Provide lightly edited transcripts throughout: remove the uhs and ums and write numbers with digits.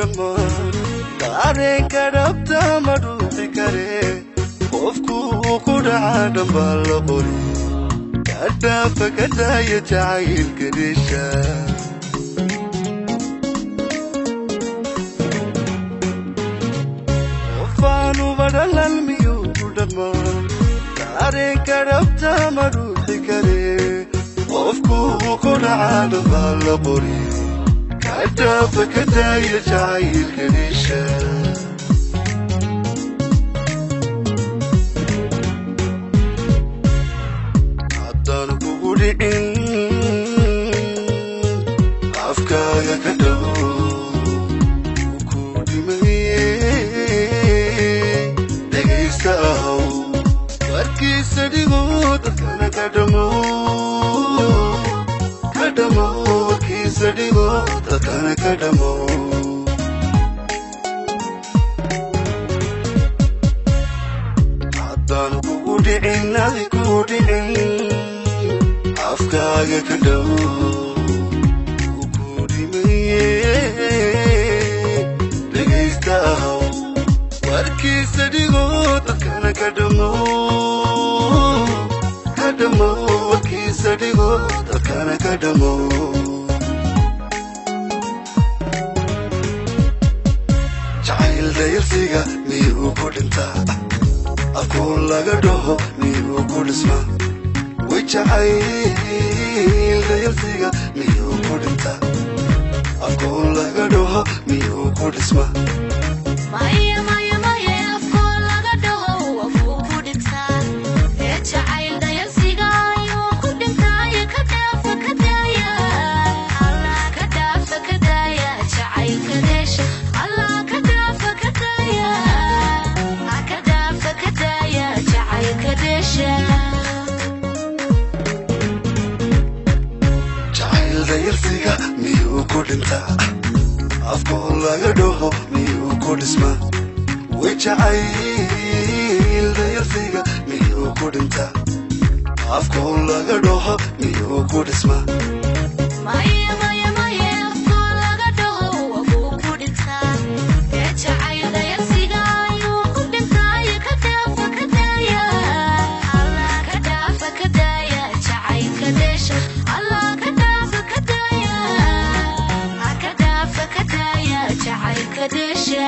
dhaqmaa? Dareenka dhabta ma dhuuxi kare? Qofku uu ku dhacaa dhambaa la qori. Ka dhaafa, ka daaya jacaylka dheesha. Qofaanuba dhalan miyuu ku dhaqmaa? Dareenka dhabta ma dhuuxi kare? Qofku uu ku dhacaa dhambaa la qori. Ka dhaafa, ka daaya jacaylka dheesha. Haddaan kugu dhicin, afkaaga ka dhow ku dhimaye. Dhegaysta ahow, warkiisa dhigo, dadkana ka dhamo, ka dhamo. Warkiisa dhigo, dadkana ka dhamo. Haddaan kugu dhicin, adi kugu dhicin, afkaaga ka dhow ku dhimaye. Dhegaysta ahow, warkiisa dhigo, dadkana ka dhamo, ka dhamo. Warkiisa dhigo, dadkana ka dhamo. Jacayl dayalsiga miyuu ku dhintaa? Afkuun laga dhaho miyuu ku dhismaa? Way jacayl dayalsiga miyuu ku dhintaa? Afkuun laga dhaho miyuu ku dhismaa? Maya, maya, maya, afkoo laga dhaho afuu ku dhintaa. Ee jacayl dayalsiga ayuu ku dhintaaye. Ka dhaafa, ka daaya. Allah, ka dhaafa, ka daaya jacaylka dheesha. Allah, ka dhaafa, ka daaya. Ha ka dhaafa, ka daaya jacaylka dheesha. Jacayl dayalsiga miyuu ku dhintaa? Afkuun laga dhaho miyuu ku dhismaa? Way jacayl dayalsiga miyuu ku dhintaa? Afkuun laga dhaho miyuu ku dhismaa? Maya, maya, maya, afkoo laga dhaho afuu ku dhintaa. Ee jacayl dayalsiga ayuu ku dhintaaye. Ka dhaafa, ka daaya. Allah, ka dhaafa, ka daaya jacaylka dheesha. Allah, ka dhaafa, ka daaya. Ha ka dhaafa, ka daaya jacaylka dheesha.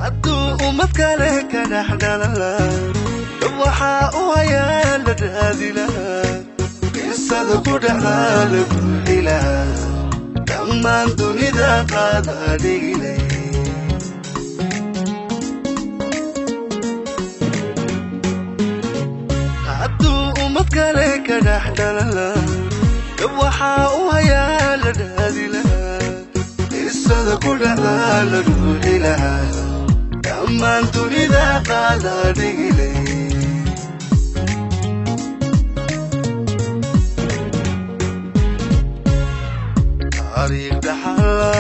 Hadduu ummad kale ka dhex dhalala, dhab waxaa u hayaa la raadi lahaa, qisada ku dhacdaa la buuxi lahaa, dhammaan dunida qaada dhigilay. Hadduu ummad kale ka dhex dhalala, dhab waxaa u hayaa la raadi lahaa, qisada ku dhacdaa la ruuxi lahaa, dhammaan dunida qaada dhigilay. Taariikh dhaxalaa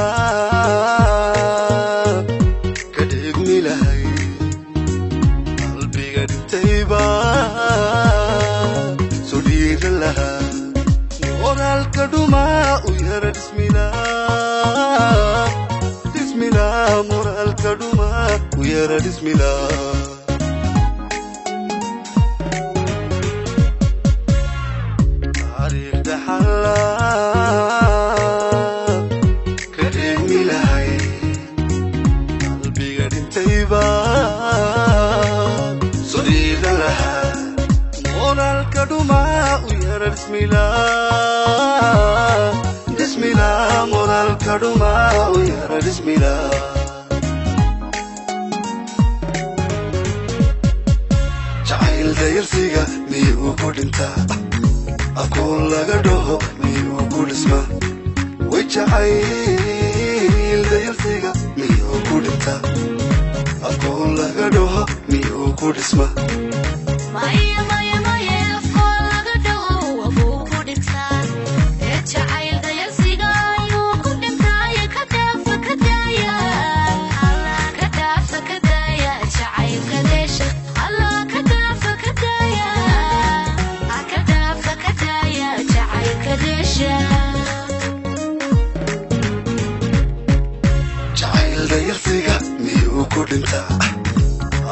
ka dhigmi lahay, qalbiga dhintayba soo dhiiran lahaa, moraalka dhumaa u yara dhismilaa, dhismilaa. Moraalka dhumaa u yara dhismilaa. Taariikh dhaxalaa ka dhigmi lahay, qalbiga dhintayba soo dhiiran lahaa, moraalka dhumaa u yara dhismilaa, dhismilaa. Moraalka dhumaa u yara dhismilaa. Jacayl dayalsiga miyuu ku dhintaa? Afkuun laga dhaho miyuu ku dhismaa? Way jacayl dayalsiga miyuu ku dhintaa? Afkuun laga dhaho miyuu ku dhismaa? Maya, maya, maya, afkoo laga dhaho afuu ku dhintaa.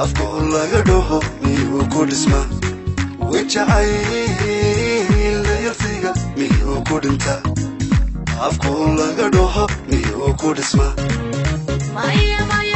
Afkoo laga dhaho miyuu ku dhismaa? Way jacayl dayarsiga miyuu ku dhintaa? Afkoo laga dhaho miyuu ku dhismaa? Maya, maya.